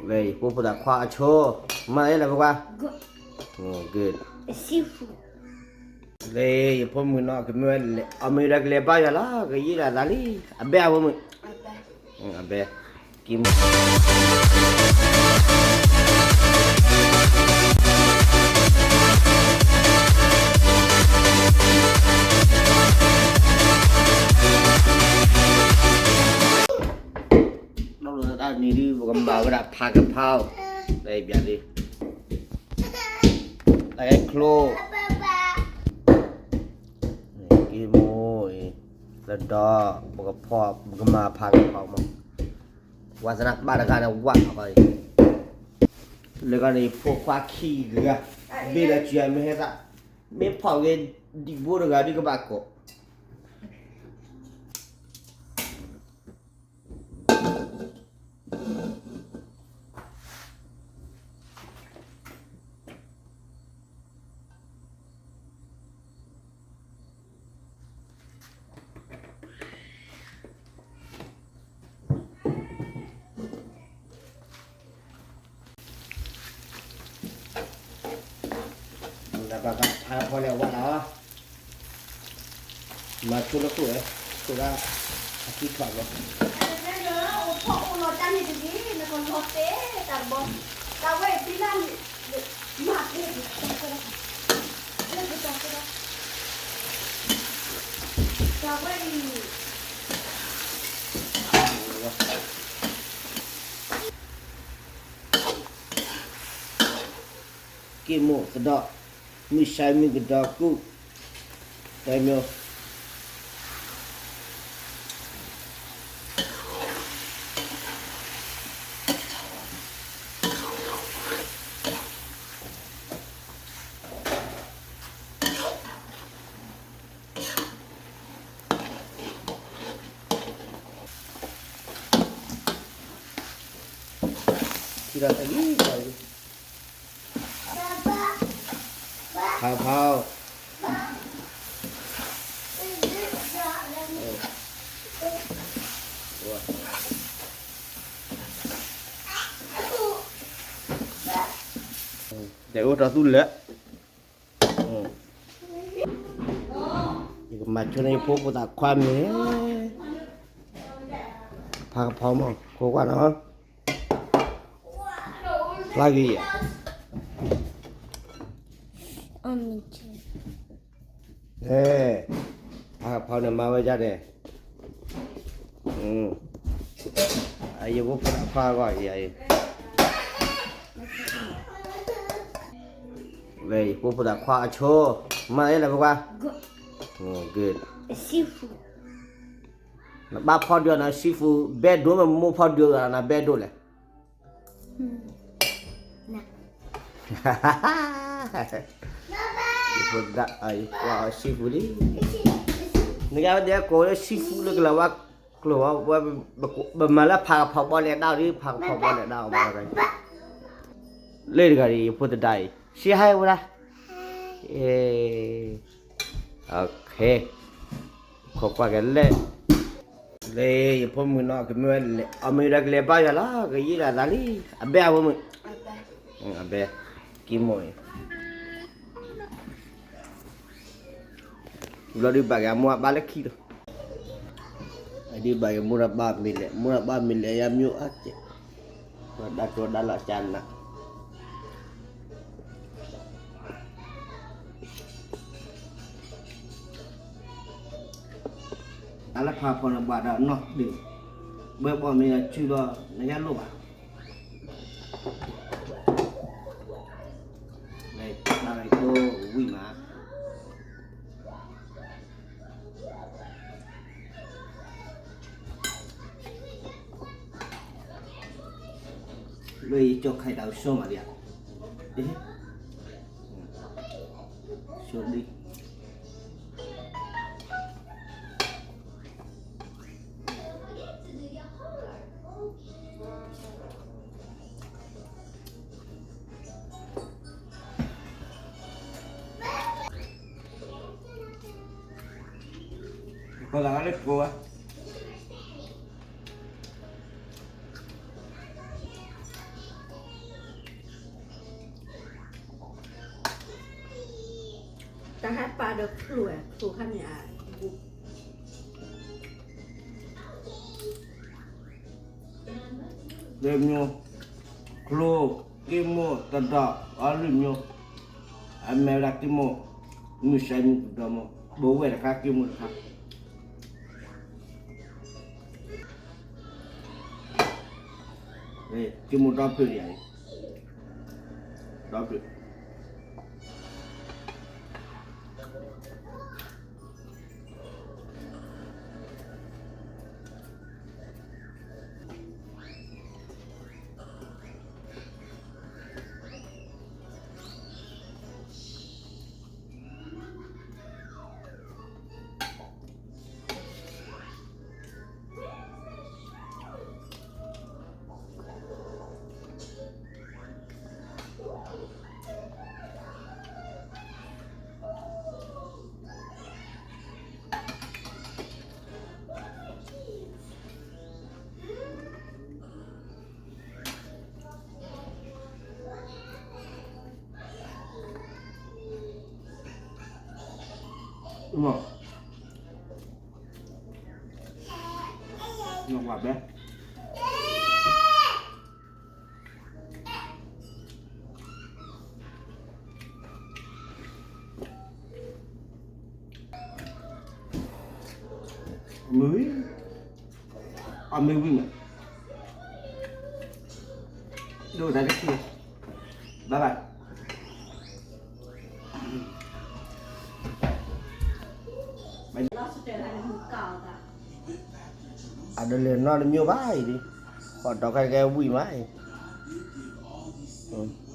လၢယဖိဖိသၣ်ခွါအဆိ, မၤယဲလၢပကွၢ်, လၢယဖိမုၣ်နီၤ ကမ့ၢ်ဝဲလဲၤ အမ့ၢ်ဒီးကလဲၤဘါယွၤလီၤ ကယံာ်ဒၣ်သးလံ, အဘဲအဖိမုၣ်, အဘဲ, က့ၤမိၢ် တၢ်န့ၣ်ဒုးပကမၤဝဲဒၣ်ဖးကဖီ, လၢယပျးဒုး, တၢ်အဲၣ်ချိ, က့ၤမိၢ်အံၤ, လၢဒီး, ပကဖီ, ပကမၤဖးကဖီမး, ဝါသနာပၢ်တဂၤန့ၣ်ဝးအီၤအံၤ, လၢကီန့ၣ် ယဖိခွါခံဂၤ, ဘ့ၣ်လၢကၢမ့ၢ်ဟဲသး, မ့ၢ်ဖီၣ်ဂ့ၤဒံးဘိတဂၤဒုးကဘၣ်ကိး ဖးကဖီန့ၣ်ဝးလီၤ, မၤဆိလၢခိၣ်ဝဲ, ခိၣ်ဒၣ်, အခံထီၣ်လီၤ, တၢ်ဝဲအံၤ က့ၤမိၢ်သဒီး, မုၢ်ဆါမုၢ်ကဒီးကူၣ်, တမ့ၢ် ထံၣ်ဒီးတၢ်ဂ့ၤ, ဖးဖီ, တဲအိၣ်ထီၣ်သူလၢာ်, ယကမၤဆိန့ၢ်ယဖိဖိသၣ်ခွါမ့ၢ်, ဖးကဖီမး ခိးကွၢ်နီၤ, ဖျါဂ့ၤယၤ, ဖးကဖီန့ၣ်မၤဝဲဒ်န့ၣ်, ယဖိဖိသၣ်ခွါဂီၢ်ယၤအံၤ, လၢယဖိဖိသၣ်ခွါအဆိ, မၤယဲလၢပကွၢ်, နဘၣ်ဖီဒုးအီၤနီၤ seafood ဘဲဒိၣ်မ့ၢ်မိၢ်ဖီဒုးအီၤနၤဘဲဒိၣ်လဲၣ်, seafood လံ, နကဝဲဒၣ်ကိးလၢ seafood လၢကလၤဝါကျိာ်, ပမၤလၢဖးကဖီဘီလဲၤဒၣ်အီၤဒ် ဖးကဖီဘီလဲၤဒၣ်အီၤ, လၢတဂၤဒ် ယဖိသဒါအံၤ စံးဟါဝဲဒၣ်, ခိးကွၢ်ကလဲၣ်, လၢယဖိမုၣ်နီၤ ကမ့ၢ်ဝဲလဲၤ အမ့ၢ်ဒီးကလဲၤဘါယွၤလီၤ ကယံာ်ဒၣ်သးလံ, အဘဲအဖိမုၣ်, အဘဲ, က့ၤမိၢ်အံၤ, ဘျီဒုးဘၣ်က့ၤအမိၢ်အပၢ်လၢခံလီၤ, အဒုးဘၣ်က့ၤမိၢ်ဒီးပၢ်မ့ၤလဲၣ် မိၢ်ဒီးပၢ်မ့ၤလဲၣ် ယါမ့ၢ်အိၣ်အါကဲး, ဒီးတၢ်ကီတၢ်လီၢ်ကနး အလၢဖးဖီန့ၣ်ဘၣ်ဒီးနီၢ်ဒုး, ဘၣ်ဘီမ့ၢ်ဒီးစုဒီး နကလိၣ်ဘၣ်, ဝံၣ်မး, လၢယကၠီၣ်ခါအံၤတၢ်ကဆှီမးဒံးဧါ, ဆိဒံး ကီၢ်လၢကိးဝဲ, ဒီးချိၣ်ဝဲ ချိၣ်ခါန့ၣ် အ လၢမျိုး, ချိၣ်, က့မိၣ်, တဒီး, အီလုၣ်မျိုး, အမဲဝဲဒၣ်က့မိၣ်, မုၢ်ဆါမုၢ်ကဒီမး, ဘိဝဲၢ်တခါ က့မိၣ်တခါ, က့မိၣ်ဒီဖျၢၣ်ယၤအံၤ, ဒီဖျၢၣ် မ့ၢ်ဝံၤ, အမ့ၢ်ဝံၤမး, ဒိၣ်တၢ်တခံ, bye bye. အဒလဲၤနီတမံၤဘၣ်အံၤ, ဃီးဒီးခဲကဲဝံၤမးအံၤ.